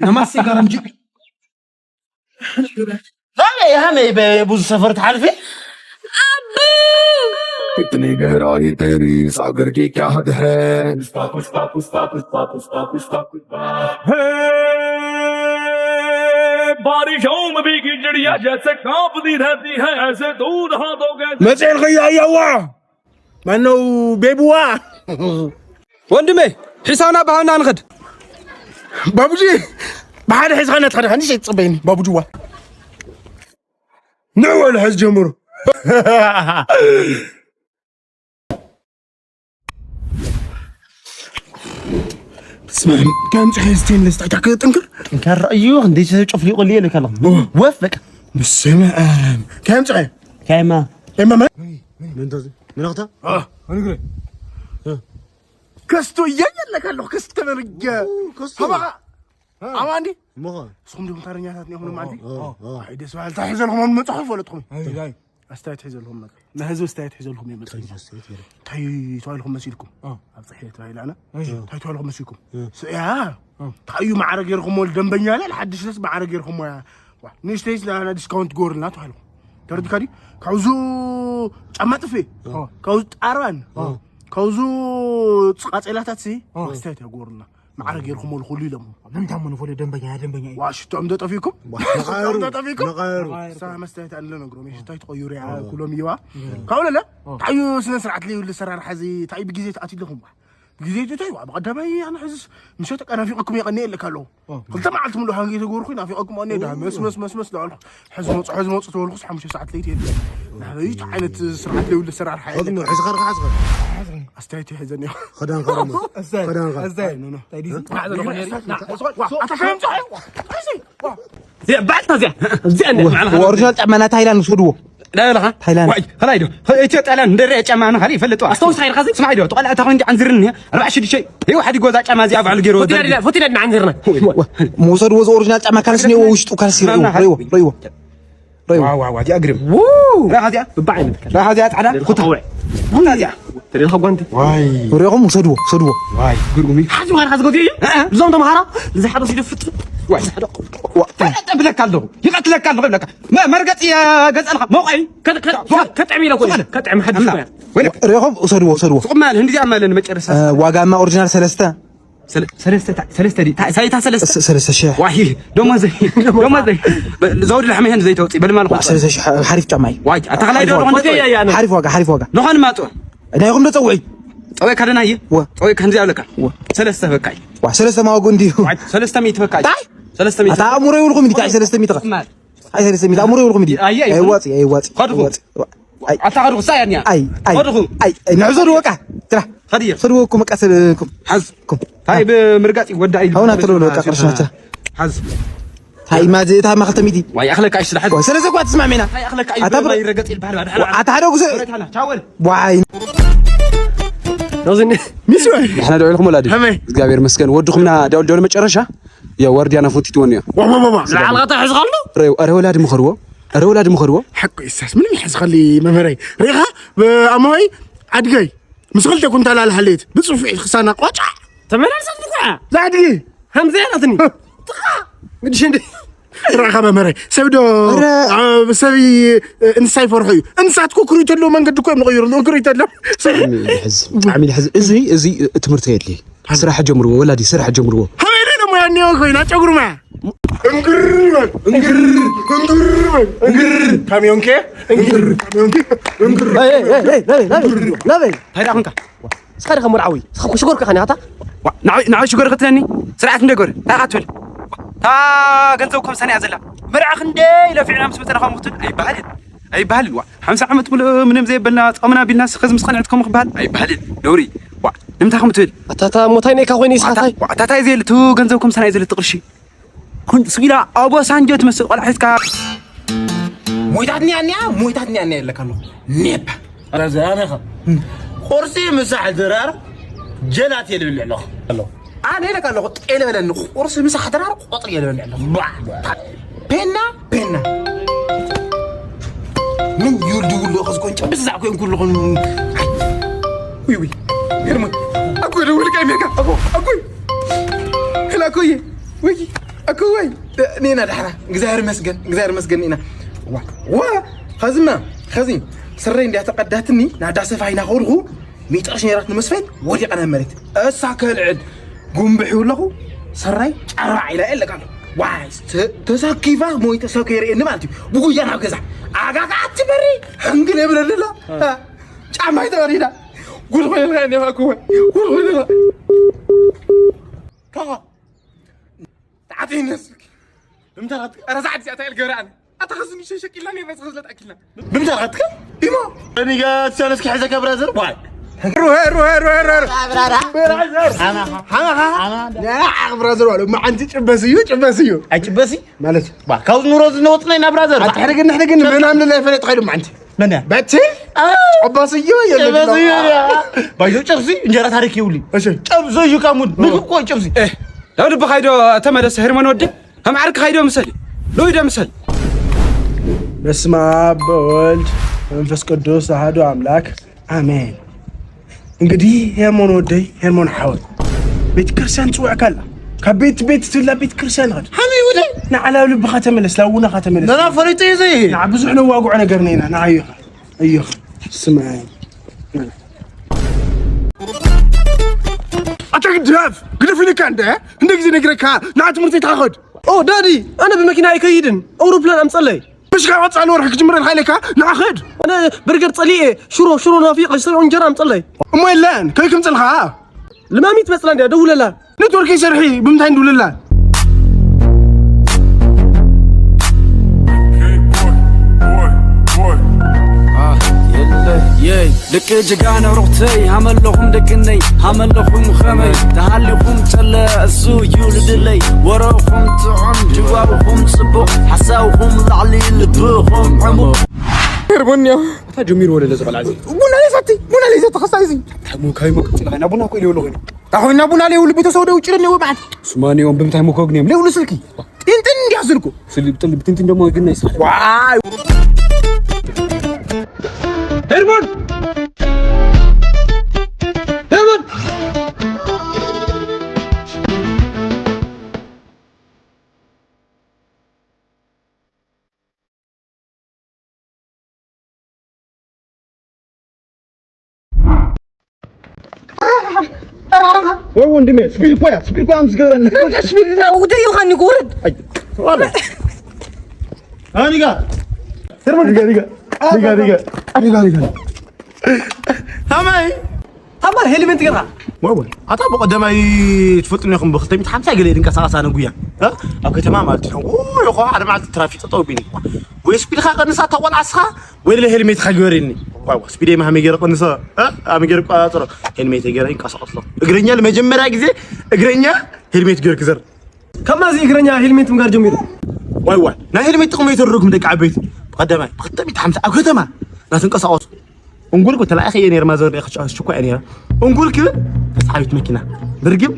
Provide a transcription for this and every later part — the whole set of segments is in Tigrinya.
نمسي قرنجي. لا يا همي بوز سفر تعرفي. Itni gehrai teri sagar ki kya had hai? बारिशों में भी गिजड़िया जैसे कांपती रहती है, ऐसे दूध हाथों के መፅኤ ንኸይድ ኣያዋ ማነው ቤብዋ ወንድመይ ሒሳብና ባህና ንኸድ ባቡጂ ብሓደ ሒዝኻና ትኸደ ሓንሽ ኣይትፅበይኒ ባቡጅዋ ንዕ በሉ ሕዚ ጀምሩ ስማዕ ከም ፀሐይ ስቴንለስ ታይታ ክጥንክር ጠንካራ እዩ። ክንደይ ሰብ ጨፍሊቑ ይልካ ኣለኹ። ወፍ በቃ ብስመ ኣብ ከም ፀሐይ ካይማ ኤማማ ምንተዚ ምንኽታ ከስቶ እያየለካ ኣለኹ ከስቶ ተመርገ ሃባኻ ኣማ እንዲ ምኸ ንስኹም ዲኹም ተረኛታት ኒኹም ኣማ እንዲ ኣይ ደስ በሃልታ ሒዘልኹም መፅሑ ይፈለጥኹም ኣስተያየት ሒዘልኹም መፅሑ ናይ ህዝቢ ኣስተያየት ሒዘልኹም ይመፅእ እንታይ ተባሂልኩም መሲልኩም ኣብ ፅሕፈት ተባሂል ኣነ እንታይ ተባሂልኩም መሲልኩም ስያ እንታይ እዩ ማዕረ ገይርኹሞ ደንበኛ ለ ሓድሽ ደስ ማዕረ ገይርኹሞ ያ ንእሽተይ ስለ ዲስካውንት ገበሩልና ተባሂልኩም ተረድካ ድዩ ካብዙ ጫማ ጥፌ ካብዙ ጣርባን ካብዙ ቃፀላታት ሲ ኣስተያየት ያገበሩልና ማዕረ ገይርኹሞ ኩሉ ኢሎም ምንታ ሞ ንፈልዮ ደንበኛ ደንበኛ እዩ ዋ ሽቶኦም ዶ ጠፊኩም ነቐሩ ሽቶኦም ዶ ጠፊኩም ነቐሩ ንሳ መስተያየት ኣለ ነግሮም ሽታይ ትቐይሩ ያ ኩሎም ይዋ ካብኡ ለለ ታዩ ስነ ስርዓት ለይብሉ ሰራርሓ እዚ ታይ ብግዜ ተኣትለኹም ዋ ብግዜ ትታይ ዋ ብቀዳማይ ኣነ ሕዝስ ምሸት ቀናፊቐኩም የቐኒ የለካ ኣለኹ ክልተ መዓልቲ ምሉ ሃንጌ ተገብርኩ ናፊቐኩም ኣነ ዳ መስ መስ መስ መስ ዳልኩ ሕዚ መፁ ሕዚ መፁ ተበልኩስ ሓሙሽተ ሰዓት ለይቲ የለ ናበይ ዓይነት ስርዓት ለይብሉ ሰራርሓ የለ ሕዚ ከርካ ሕዝኸ ኣስተያየት ይሕዘኒ ክዳን ከረሞ ክዳን ከ ኣታ ከመምፅሖ ባዕልታ እዚኣ እዚኣ እንደ ባዕልኻ ኦሪጂናል ጫማ ናይ ታይላንድ ውሰድዎ ዳበለኻ ታይላንድ ዋይ ከላይ ዶ ኢትዮ ጣልያን እንደረአ ጫማ ኣነ ካልእ ይፈልጥ ኣስተውስ ሓይልካ እዚ ስማዕ ዶ ተቆላ እታ ኮይን ዓንዝርኒ ኣርባዕ ሽዱሽተ ይው ሓዲ ጎዛ ጫማ እዚኣ ባዕሉ ገይሩ ፎቲና ዲና ፎቲና ዲና ዓንዝርና መውሰድዎ እዚ ኦሪጂናል ጫማ ካልሲ ኒዎ ውሽጡ ካልሲ ሪዎ ሪዎ ሪዎ ሪዎ ዋው ዋው እዚኣ ግርም ራኻ እዚኣ ብባዕ ይምትከል ራኻ እዚኣ ጻዕዳ ኩታ ኩታ እዚኣ ተሪኻ ጓንቲ ሪኹም ውሰድዎ ውሰድዎ ዋይ ግርጉሚ ሓዚ ዋን ሓዚ ጎቲ እዩ እዞም ተምሃራ ዝሓደስ ይደፍጥ ዋይ ዝሓደቅ ተብለካ ኣለኹ ይቐትለካ ኣለኹ ይብለካ መርገፂ ገፀልካ መውቀይ ከጥዕም ኢለ ኮ ከጥዕም ሓድሽ ኮያ ሪኹም ውሰድዎ ውሰድዎ ሱቕ ማል ህንዲ ዚኣ ማለን መጨረሻ ዋጋማ ኦሪጂናል ሰለስተ ሰለስተ ሰለስተ ዲ ሳይታ ሰለስተ ሰለስተ ሺህ ዋሂ ደሞዘይ ደሞዘይ ዘውድ ላሕመ ይህን ዘይተውፅእ በልማ ልኾ ሰለስተ ሺህ ሓሪፍ ጫማ እዩ ዋይ ኣታኽላይ ዶ ዝኾን ሓሪፍ ዋጋ ሓሪፍ ዋጋ ዝኾን ማጡ ናይ ኹም ዶ ፀውዒ ኖኸን ማጡ ፀውዒ ካደና እየ ፀውዒ ከምዚ ኣለካ ሰለስተ በካይ ዋ ሰለስተ ማወጉ እንዲሁ ሰለስተ ሚእቲ በካይ ሰለስተ ሚእቲ ኣታ ኣእምሮ ይብልኩም እንዲ ታይ ሰለስተ ሚእቲ ኸ ኣይ ሰለስተ ሚእቲ ኣእምሮ ይብልኩም እንዲ ኣይዋፂ ኣይዋፂ ኣይዋፂ ኣታ ኸድኹ ሳያ እኒኣ ኣይ ኣይ ኸድኹ ኣይ ንዕዞ ድወቃ ትራ ኸድየ ሰድወኩም መቃ ሰድኩም ታይ ብምርጋፅ ይወዳ ኢሉ ሃውና ተለውለ በቃ ቅርሽና ትራ ሓዝ ታይ ማዚ እታ ማኸል ተሚቲ ዋይ ኣኽለካ እሽ ዝሓዝ ወይ ስለዚ እኳ ትስማዕ ሜና ኣይ ኣኽለካ እዩ ኣታ ብረ- ይረገፅ ይልባሃል ኣታ ሓደ ጉሰ ቻወል ዋይ ኖዝኒ ንሕና ደውዕልኩም ወላዲ ከመይ እግዚኣብሔር መስገን ወድኹምና ደውል ደውል መጨረሻ ያ ወርድያና ፎንቲ ትወንዮ ዝለዓልካ ተሕዝኻሉ ረ ወላዲ ምኸርዎ ረ ወላዲ ምኸርዎ ሓቂ ይሳስ ምንም ይሕዝኸሊ መምህረይ ሪኻ ኣማሆይ ኣድገይ ምስ ክልተ ኩንታል ኣልሃሌት ብፅፉዕ ክሳና ቆጫ ተመላልሰት ንኳ ዛዕድጊ ከምዚ ያላትኒ ጥኻ ግድሽ እንዲ ራእኻ መምህረይ ሰብ ዶ ሰብ እንስሳ ይፈርሑ እዩ እንስሳት ኩኩሪ ተለዎ መንገዲ እኮ እዮም ንቕይሩ ኩኩሪ ተለዎ ብጣዕሚ ልሕዝ እዚ እዚ ትምህርቲ የድሊ ስራሕ ጀምርዎ ወላዲ ስራሕ ጀምርዎ ከመይ ደሞ ያኔዋ ኮይና ጨጉርማ እንግር በል እንግር እንግር በል እንግር ካሚዮንኬ እንግር ካሚዮንኬ እንግር ናበይ እንታይ ደኣ ኮንካ እስኻ ደኸ መርዓዊ እስኻ ሽጎር ከኸኒ ኣታ ንዓይ ሽጎር ክትለኒ ስርዓት እንደ ጎር እንታይ ቃ ትብል እታ ገንዘብ ከም ሰንያ ዘላ መርዓ ክንደይ ለፊዕና ምስ መፀና ከምኡ ክትብል ኣይበሃልን ኣይበሃልን ዋ ሓምሳ ዓመት ሙሉእ ምንም ዘይበልና ፃምና ቢልና ስኸዚ ምስ ኸንዕት ከምኡ ክበሃል ኣይበሃልን ነውሪ ዋ ንምንታይ ከምኡ ትብል ኣታ እታ ሞታይ ነይካ ኮይነ ይስሓታይ ኣታ ታይ ዘየለ እቲ ገንዘብ ከም ሰንያ ዘለ እቲ ቅርሺ ስቢላ ኣቦ ሳንጆ ትመስል ቆልዓ ሒዝካ ሞይታት ኒያ ኒያ ሞይታት ኒያ ኒያ የለካ ኣሎ ኔባ ረዘራነኸ ቁርሲ ምሳሕ ድራር ጀላት የልብል ኣለኹ ኣሎ ኣነ ኢለካ ኣለኹ ጤለ በለኒ ቁርሲ ምሳሕ ድራር ቆጥሪ የልብል ኣለኹ ፔና ፔና ምን ይውልድ ውሎ ከዝኮን ጨብስ ዛዕ ኮይን ኩሉ ኾን ውይ ውይ ገርሞ ኣኮ ደውል ቀሚካ ኣኮ ኣኮ ኩይ ወይ እኩወይ ኒና ዳሕና እግዚኣብሔር ይመስገን እግዚኣብሔር ይመስገን ኒና ዋ ዋ ኸዝማ ኸዚ ስረይ እንዲያ ተቀዳትኒ ናዳ ሰፋይና ከውልኹ ሚጥርሽ ነራት ንመስፈት ወዲቀ ናብ መሬት እሳ ከልዕል ጉንብሕ ይብለኹ ስረይ ጨራዕ ኢላ የለቃ ኣሎ ዋይ ተሰኪፋ ሞይተ ሰብ ከይርእየኒ ማለት እዩ ብጉያ ናብ ገዛ ኣጋጋ ኣትበሪ ሕንግል የብለልላ ጫማ ይተበሪዳ ጉድ ኮይንካ እንዲኻ እኩወ ጉድ ኮይንካ ካኻ تعطيني نفسك. بمتى غتك؟ أنا زعلت زعلت على القرعة. أتخذني شيء شكل لاني بس غزلت أكلنا. بمتى غتك؟ إيما. أنا قاعد سنة كي حزك برازر واي. روح روح روح روح. برازر. أنا أنا أنا. يا أخ برازر والو ما عندي تشبسيو تشبسيو. أي تشبسي؟ مالك. با كاوز نوروز نوتنا يا برازر. أتحرق إن إحنا قلنا ما نعمل لا فلت خير ما عندي. መን እያ? በቲ ኣባስዮ የለ ባይዞ ጨብሲ እንጀራ ታሪክ ይውሊ እሺ ጨብሶ እዩ ካሙን ምግብ እኮ ጨብሲ ናብ ልብኻ ዶ ተመለስ ሄርሞን ወዲ ከም ዓርክኻ ዶ ምሰል ሎይ ዶ ምሰል በስመ አብ በወልድ መንፈስ ቅዱስ አሐዱ አምላክ አሜን። እንግዲህ ሄርሞን ወደይ ሄርሞን ሓወይ ቤተ ክርስቲያን ጽውዕካ ኣላ ካብ ቤት ቤት ትብላ ቤተ ክርስቲያን ኸድ ሓመይ ወደ ንዓላዊ ልብኻ ተመለስ ላውናኻ ተመለስ ነና ፈሪጡ እዩ ዘይ ንዓ ብዙሕ ነዋግዖ ነገር ነና ንዓዩኻ እዮኻ ስማይ ኣታ ግድፍ ግድፍ ኢልካ እንደ እንደ ግዜ ነግረካ ንዓ ትምህርቲ ተኸድ ኦ ዳዲ ኣነ ብመኪና ኣይከይድን ኣውሮፕላን ኣምጸለይ مش كان واتس على ورحك جمر الحالي كا ناخد أنا برجر تصلي إيه شرو شرو نافيق يصير أنجر أم تصلي أمو إلان كيكم تلها لما ميت مثلا يا دولة لا نتورك يسرحي بمتين دولة لا ደቂ ጀጋነ ሩኽተይ ሃመለኹም ደቅነይ ሃመለኹም ኸመይ ተሃሊኹም ጨለ እሱ እዩ ልድለይ ወረኹም ጥዑም ጅዋብኹም ጽቡቕ ሓሳብኹም ላዕሊ ልብኹም ዕሙቕ ርቦኛ እታ ጀሚሩ ወለለ ዝቐልዓ እዚ ቡና ለይሰቲ ቡና ለይሰቲ ኸሳ እዚ ታሞ ካይ ሞ ቀጽላ ና ቡና ኮይሉ ይብሉ ኮይኑ ታኾና ቡና ለይብሉ ቤተሰቡ ደው ጭረን ይወባዓት ሱማኒኦም ብምታይ ሞ ኮግኒኦም ለይብሉ ስልኪ ጢንጢን እንዲያ ስልኩ ስልብ ጥልብ ጢንጢን ደሞ ግን ናይ ስልክ ዋይ ሄርሞን ሄርሞን ወይ ወንድሜ ስፒድ እኮ ያ ስፒድ እኮ ያ ምስገረን ወደ ዮሃን ይጎረድ አይ ተዋለ አኒጋ ተርሞ ዲጋ ዲጋ ዲጋ ዲጋ ዲጋ ዲጋ ሃማይ ሃማይ ሄልሜት ገራ ወይ ወይ ኣታ ብቀደማይ ትፈልጥኒ ኢኹም ብክልተ ሚእቲ ሓምሳ ገለ ድንቀሳቀሳ ነጉያ ኣብ ከተማ ማለት ነው ወይ ኾ ሓደ መዓልቲ ትራፊክ ጠጠው ቢኒ ወይ ስፒድካ ቀንሳ ተቆልዓስኻ ወይ ለ ሄልሜትካ ግበረኒ ዋው ስፒደይ ማሃመይ ገይረ ቅንሰ ኣመ ገይረ ቋጥሮ ሄልሜት ገይረ ይንቀሳቀስ ሎ እግረኛ ለመጀመሪያ ጊዜ እግረኛ ሄልሜት ገይረ ክዘር ከማዚ እግረኛ ሄልሜት ምጋር ጀሚሩ ዋይ ዋይ ናይ ሄልሜት ጥቅሚ የተደረጉም ደቂ ዓበይቲ ብቀደማይ ብክልተ ሚእቲ ሓምሳ ኣብ ከተማ ናትንቀሳቀሱ እንጉልኩ ተላኢኸ እየ ነይረ ማዘር ዲኣ ክጫወት ሽኳ እየ ነይረ እንጉልክ ተስሓቢት መኪና ብርግም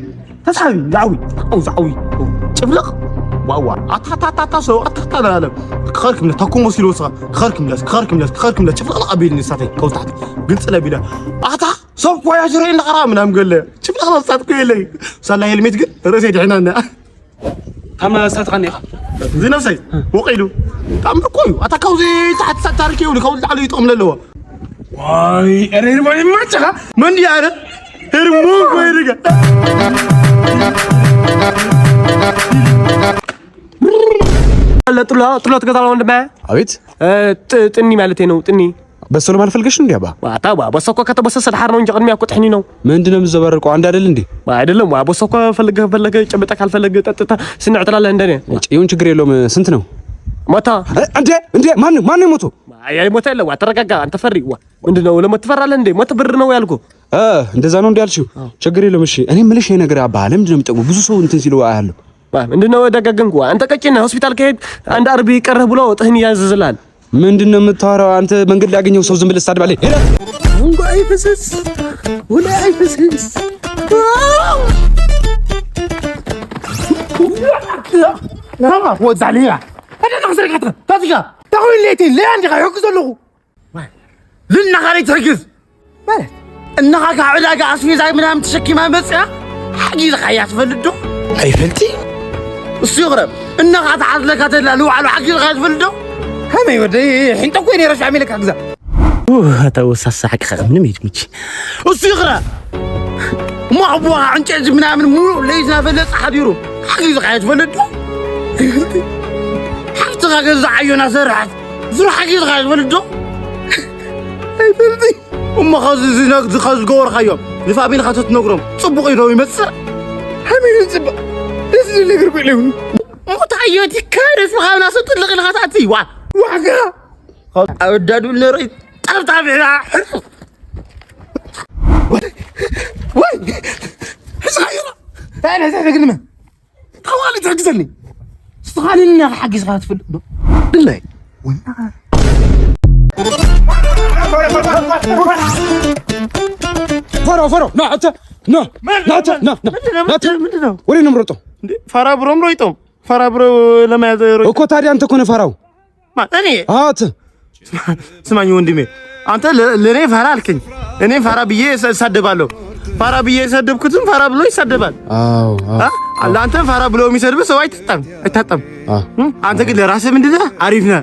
ተስሓቢ ዛዕዊ ዛዕዊ ዛዕዊ ጭፍልቕ ዋዋ ኣታታታታ ሰው ኣታታ ለዓለም ክኸርክ ምለስ ታኩም ወሲድ ወስኻ ክኸርክ ምለስ ክኸርክ ምለስ ክኸርክ ምለስ ጭፍልቕ ኣቢልኒ ሳተይ ከውታሕት ግልጽ ለቢለ ኣታ ሰብ ኳያ ሽረይ እንዳኸራ ምናም ገለ ጭፍልቕ መብጻት ኩ የለይ ሳላ ሄልሜት ግን ርእሰይ ድሕናና ታማ ስታትኻኒ ኢኻ እዚ ነብሰይ ወቂሉ ታምር እኮ እዩ ኣታ ካብዚ ታሕቲ ሳታርክ ይብሉ ካብዚ ላዕሊ ይጥቕም ለለዎ ዋይ ሬር ማይ ማጨኻ መንዲ ኣረ ህርሙ ኮይርገ ጥሎ ጥሎ ትገዛሎ ወንድመ ኣቤት ጥኒ ማለት ነው ጥኒ በሰሎም አልፈልገሽ እንዲ አባ ዋታ ዋ በሰኮ ከተበሰሰ ድሓር ነው እንጂ ቅድሚያ እኮ ጥሕኒ ነው። ምንድን ነው የምዘባረቀው? አንድ አይደል እንዴ? አይደለም ዋ በሰኮ ፈልገህ ፈለገ ጨብጠህ ካልፈለገ ጠጥተህ ስንዕ ትላለህ እንደኔ። ይሁን ችግር የለውም። ስንት ነው? ሞታ እንዴ እንዴ ማን ማን ነው የሞተው? አይ ሞተ የለ ዋ ተረጋጋ አንተ ፈሪ ዋ ምንድን ነው ለሞት ትፈራለህ እንዴ? ሞት ብር ነው ያልኩህ። እንደዛ ነው እንዲ ያልሽው? ችግር የለውም። እሺ እኔ የምልሽ ይሄ ነገር አባ ለምንድን ነው የሚጠቅመው? ብዙ ሰው እንትን ሲለው አያለሁ። ምንድን ነው ደጋገምኩ? አንተ ቀጭን ነህ። ሆስፒታል ከሄድ አንድ አርቢ ቀረህ ብሎ ጥህን ያዝዝልሃል። ምንድን ነው የምታወራው አንተ? መንገድ ላይ ያገኘው ሰው ዝም ብለህ ትሳደባለህ። ሄደ እንኳ ይፍስስ ወላ ይፍስስ ወዛሊያ هذا نخسر كتر تاتيكا تقول لي تي ليه عندي غير كذا لغو ዝናኻ ዘይትሕግዝ ማለት እናኻ ካብ ዕዳጋ ኣስቤዛ ምናምን ተሸኪማ መፅያ ሓጊዝኻ እያ ትፈልጥ ዶ ኣይፈልጥ። እሱ ይቕረብ። እናኻ ተሓዝለካ ተላ ልውዓሉ ሓጊዝኻ ትፈልጥ ዶ? ከመይ ወደይ፣ ሕንጠ እኮ ነይረ ሻዕ ሚለካ ግዛ። ኡህ፣ ኣታ ወሳሳ ሓቅኻ ምንም የትምች። እሱ ይቕረ። እሞ ኣቦኻ ዕንጨይቲ ምናምን ሙሉ ለይት ናፈለጸ ሓዲሩ ሓጊዝኻ ትፈልጥ ዶ? ኣይፈልጥ። ሓፍትኻ ገዛ ዓዮ ናሰርሓት ዙር ሓጊዝኻ ትፈልጥ ዶ? ኣይፈልጥ። እሞ ኸዚ እዚ ነግ-፣ ኸዚ ዝገበርካዮም ንፋሚልኻ ተትነግሮም ጽቡቕ እዩ ዶ ይመጽእ? ከመይ እዩ ጽቡቕ? ደስ ዝብል ነገር እኮ የለውም። ሞት ኣዮ ዲካ ነስኻ ናብ ሰብ ጥልቕ ኢልካ ትኣቲ? ዋ! ዋጋ! ካብ ኣወዳዱ ነረይ ጠረፍ ታቢዕና። ወይ! ወይ! ሕዝኻ ይራ! እንታይ ነዛ ደግንመ? ተዋሊ ትሕግዘኒ። ስትኻኒ ንና ሓጊዝኻ ትፈልጥ ዶ? ግላይ። ወና። ፈሮ፣ ፈሮ፣ ና፣ ኣተ፣ ና፣ ና፣ ኣተ፣ ና፣ ና፣ ምንድን ነው? ና፣ ኣተ። ምንድን ነው? ወደ ነው ምሮጦ። እንዴ፣ ፋራ ብሮም ሮይጦም። ፋራ ብሮ ለመያዘ ሮይጦም። እኮ ታዲያ አንተ እኮ ነህ ፋራው። ማ-፣ እኔ? አዎ፣ አንተ። ስማኝ ወንድሜ፣ አንተ ለ-፣ ለእኔ ፋራ አልከኝ፣ እኔም ፋራ ብዬ እሰ-፣ እሳደባለሁ። ፋራ ብዬ የሰደብኩትም ፋራ ብሎ ይሳደባል። አዎ፣ አዎ። አ? ለአንተ ፋራ ብሎ የሚሰድብ ሰው አይታጣም፣ አይታጣም። አዎ። እም? አንተ ግን ለራስህ ምንድን ነህ? አሪፍ ነህ።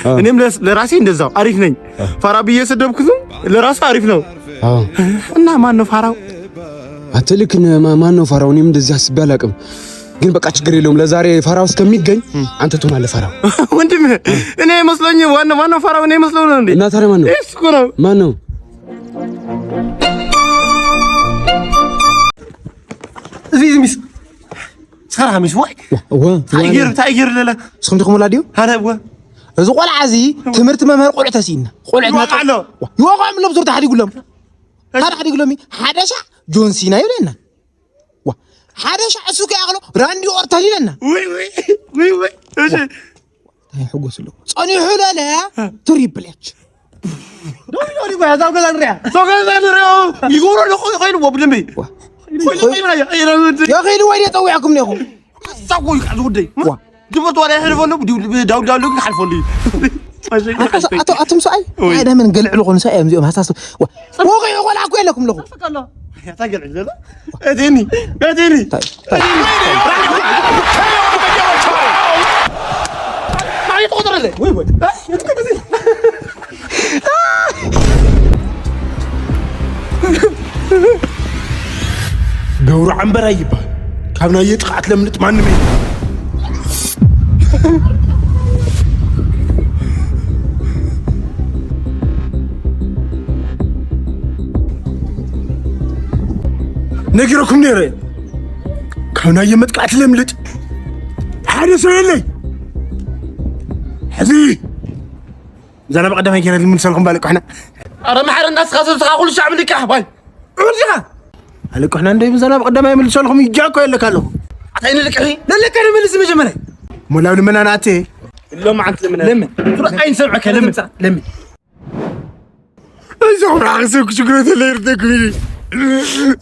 አዎ። እኔም ለስ-፣ ለራሴ እንደዛው አሪፍ ነኝ። አዎ። ፋራ ብዬ የሰደብኩትም ለራሱ አሪፍ ነው። አዎ። እና ማን ነው ፋራው? አትልክ ነ-፣ ማ-፣ ማን ነው ፋራው? እኔም እንደዚህ አስቤ አላውቅም። ግን በቃ ችግር የለውም። ለዛሬ ፋራው እስከሚገኝ እም። አንተ ትሆናለህ ፋራው። ወንድም፣ እኔ መስሎኝ ዋና፣ ዋናው ፋራው እኔ መስሎ ነው እንዴ? እና ታዲያ ማን ነው? እሱ እኮ ነው። ማን ነው? እዚ፣ እዚ ሚስ፣ ሰራ ሚስ፣ ወይ? ዋ፣ ዋ፣ ታይገር፣ ዋ። ታይገር ለለ። እስኹም ዲኹም ወላዲኡ? ኣረ፣ ወ። እዚ ቆልዓ እዚ ትምህርቲ መምህር ቆልዑ ተሲእና። ቆልዑ ይወቕዕ ኣሎ። ዋ፣ ይወቕዖም ኣሎ፣ ብዙር ተሓዲጉሎም። እሺ። ሓደ ሓዲጉሎም፣ ሓደ ሻዕ ጆን ሲና ይብለና። ዋ፣ ሓደ ሻዕ እሱ ከይኣኽሎ ራንዲ ኦርተን ኢለና። ውይ፣ ውይ፣ ውይ፣ ውይ። እሺ። ዋ፣ እንታይ ሕጎስ ኣለዎ? ጸኒሑ ለለ ትሪፕል ኤች። ደው ኢሉ ይባያ፣ እዛው ገዛ ንሪያ። እዛው ገዛ ንሪኦ። ይጎሮ ለኾ ይኸይሉ ወብልሚ። ዋ። ይኸይሉ ወይ ደጸዊዕኩም ነኹ። እዛ እኮ እዩ ቃል ዝጉዳይ። ዋ። ድመት ዋላ ይሕልፈሉ፣ ዳው ዳው ግን ሓልፈሉ። ኣቶ፣ ኣቶ፣ ኣቶም ሰኣይ? ወይ። ሓደ ምን ገልዕሉ ኾኑ ሰኣይ እዮም እዚኦም ሃሳስ። ዋ። ወቂ ቆልዓ እኮ የለኩም ለኹ። ኣታ ገልዕ ዘሎ? እቲኒ፣ እቲኒ። ታይ፣ ታይ። ኣይ፣ ተቆጥረለ። ወይ፣ ወይ። ገብሩ ዓንበራ ይባል። ካብ ናይ ጥቕዓት ለምልጥ ማንም የለን። ነጊረኩም ነይረ። ካብ ናይ መጥቃዕቲ ለምልጥ ሓደ ሰው የለይ። ሕዚ ምዛና ብቐዳማይ ገይረ ልምልሰልኩም ባልቆ ሕና። ኣረ መሓረ እንዳስኻ ሰብስኻ ኩሉ ሻዕ ምልቃሕ ባይ። ዑርዚኻ። ኣልቆ ሕና እንደይ ምዛና ብቐዳማይ ምልሰልኩም ይጃኮ የለካ ኣለኹ። ኣታይ ንልቅሒ? ለለካ ንምልስ መጀመርያ። ሞላው ልመና ናቴ። ሎም ዓንት ለምን? ለምን? ሱራ ኣይንሰምዐካ ለምን? ለምን? ኣይዞኹም፣ ሓቂ ሰብ ክሽግሮ ተለይ ርደኩም ኢሉ።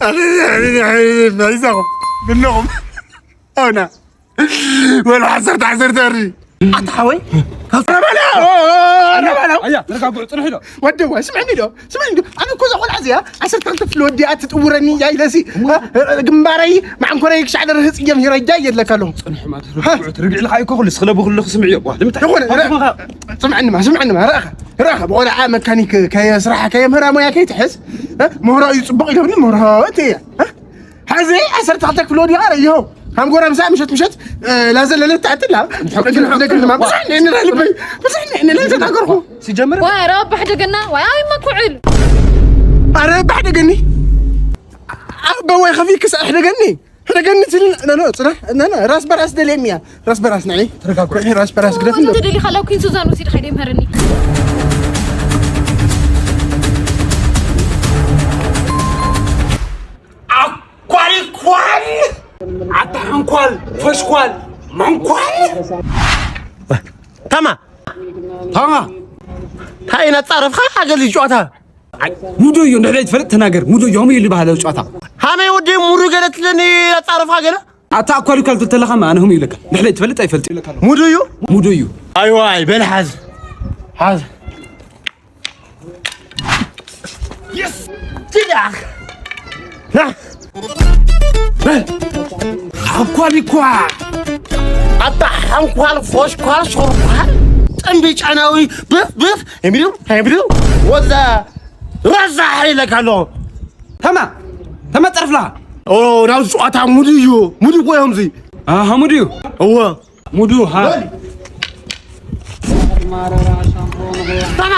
ኣነ፣ ኣነ፣ ኣነ፣ ኣይዞኹም። ምነኹም? ኣውና። ወላ ዓሰርተ፣ ዓሰርተ ኣሪ። ኣታ ሓወይ፣ ካብ ኣረ በላ! ኣረ በላ! ኣያ፣ ተረጋግዑ፣ ጽንሑ ኢሎ። ወደዋ፣ ስምዕኒ ዶ? ስምዕኒ ዶ? ኣነ እኮ እዛ ቆልዓ እዚኣ ዓሰርተ ክልተ ክፍሊ ወዲኣ ትጥውረኒ እያ ኢለሲ። እሞ? ግንባረይ፣ መዓንኮረይ ክሻዕ ደርህ ጽየም ሂረጃ እየድለካ ኣለኹ። ጽንሑ ማለት ሃ? ርግዑ፣ ትርግዕ ኢልካ እኮ ኩሉ ስኽለቡ ኩሉ ክስምዕ እዮ። ዋ፣ ንምንታይ? ይኹን፣ ሃ? ሃ? ስምዕንማ፣ ስምዕንማ፣ ረኣኻ፣ ረኣኻ፣ ብቆልዓ መካኒክ ከየስራሓ፣ ከየምህራ ሞያ ከይትሕዝ፣ ሃ? ምህሮ እዩ ጽቡቕ ኢሎምኒ፣ ምህሮ እየ። ሃ? ሓዚ ዓሰርተ ክልተ ክፍሊ ወዲኣ፣ ረእይሆ። ከም ጎረምሳ ምሸት፣ ምሸት፣ እ፣ ላዘለለት ትኣትላ። ሕደግን፣ ሕደግን ድማ፣ ብዙሕ እኔ፣ እኔ ልበይ፣ ብዙሕ እኔ፣ እኔ ተናገርኩ። ሲጀምር ወይ፣ ኧረ ኣባ ሕደገና፣ ወይ፣ ኣይ፣ መኩዕል። ኣረ ኣባ ሕደገኒ። ኣባ ወይ ከፊ ክሳዕ ሕደገኒ። ሕደገኒ ትል-፣ ኖ፣ ኖ፣ ጽናሕ፣ ኖ፣ ኖ፣ ራስ በራስ ደልየኒ እያ። ራስ በራስ ንዒ። ተረጋጉ። ንዒ፣ ራስ በራስ ግደፍ እንዶ። ተደሊኻ ላው ኪን ሱዛን ወሲድካ ይደምሃረኒ። ኣኳሪኳን! ኣታ ሓንኳል፣ ፈሽኳል፣ መንኳል! ታማ! ታማ! ታይ ናጻረፍካ ሓገል ጨዋታ? ኣይ፣ ሙዶ እዩ፣ እንድሕር ዘይትፈልጥ ተናገር። ሙዶ እዩ፣ ከምኡ እዩ ዝበሃል ኣብ ጨዋታ። ሃመይ ወዲ ሙዶ ገለ ትለኒ ኣጻረፍካ ገለ? ኣታ ኣኳሪኳል ትብል ተለኻ፣ ኣነ ከምኡ ይብለካ። እንድሕር ዘይትፈልጥ ኣይፈልጥ ይብለካ ኣለኹ። ሙዶ እዩ? ሙዶ እዩ። ኣይዋይ፣ በል ሓዝ። ሓዝ። የስ! ኪዳ! ና! በል! ኣኳሊኳ ኣታ ሓንኳል ፎሽኳል ሾርኳል ጥንቢ ጫናዊ ብፍ ብፍ እምቢሉ እምቢሉ ወዛ ራዛ ሓይለካ ኣሎ። ተማ ተማ ጸርፍላ ኦ ናብዚ ጨዋታ ሙድ እዩ። ሙድ እኮ እዮም እዚ ኣሃ ሙድ እዩ። እወ ሙዱ ሃ ተማ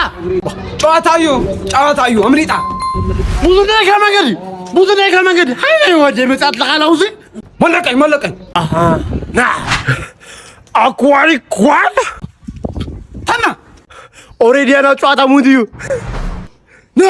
ጨዋታ እዩ። ጨዋታ እዩ። ኣምሊጣ ብዙ ደቂቃ መንገዲ ብዙ ደቂቃ መንገዲ ሓይለ ወደ መጻት ለኻላውዚ መለቀኝ መለቀኝ ኣሃ ና ኣኳሪ ኳል ተማ ኦሬዲ ያና ጨዋታ ሙድ እዩ። ና